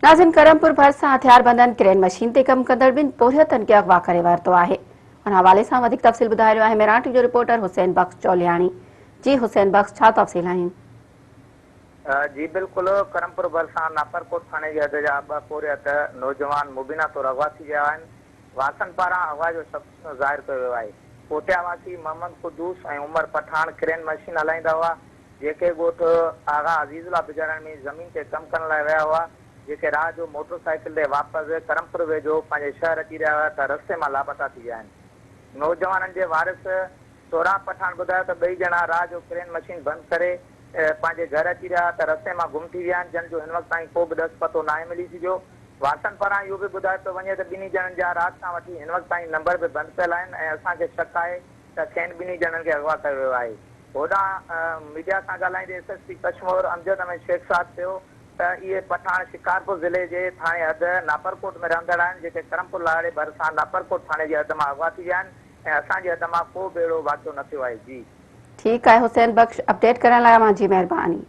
ناظرين ڪرمپور ڀرسان هٿياربندن ڪرين مشين تي ڪم ڪندڙ ٻن پورهيتن کي اغوا ڪري ورتو آهي. ان حوالي سان وڌيڪ تفصيل ٻڌائي رهيو آهي ميران ٽي وي جو رپورٽر حسين بخش چولياڻي. جي حسين بخش ڇا تفصيل آهن؟ جي بلڪل ڪرمپور ڀرسان ناپرڪوٽ ٿاڻي جي حد جا ٻه پورهيت نوجوان مبينا طور اغوا ٿي ويا آهن. وارثن پاران اغوا جو شڪ ظاهر ڪيو ويو آهي. ڪوٽيا واسي محمد قدوس ۽ عمر پٺاڻ ڪرين مشين هلائيندا هئا. جيڪي ڳوٺ آغا عزيز الله بجاراڻي ۾ زمين تي ڪم ڪرڻ لاء ويا هئا، جيڪي رات جو موٽر سائيڪل تي واپس ڪرمپور ويجهو پنهنجي شهر اچي رهيا هئا ته رستي مان لاپتا ٿي ويا آهن. نوجوانن جي وارث سهراب پٺاڻ ٻڌايو ته ٻئي ڄڻا رات جو ڪرين مشين بند ڪري پنهنجي گهر اچي رهيا هئا ته رستي مان گم ٿي ويا آهن، جن جو هن وقت تائين ڪو به ڏس پتو ناهي ملي سگهيو. وارثن پاران اهو به ٻڌايو پيو وڃي ته ٻنهي ڄڻن جا رات کان وٺي هن وقت تائين نمبر به بند پيل آهن ۽ اسان کي شڪ آهي ته کين ٻنهي ڄڻن کي اغوا ڪيو ويو آهي. هوڏانهن ميڊيا سان ڳالهائيندي S S P Kashmore Amjad Ahmed Shaikh صاحب چيو ته اهي پٺاڻ شڪارپور ضلعي جي ٿاڻي حد ناپرڪوٽ ۾ رهندڙ آهن جيڪي ڪرمپور لاهڙي ڀرسان ناپرڪوٽ ٿاڻي جي حد مان اغوا ٿي ويا آهن ۽ اسان جي حد مان ڪو به اهڙو واقعو نه ٿيو آهي. جي. ٺيڪ آهي حسين بخش اپڊيٽ ڪرڻ لاء اوهان جي مهرباني.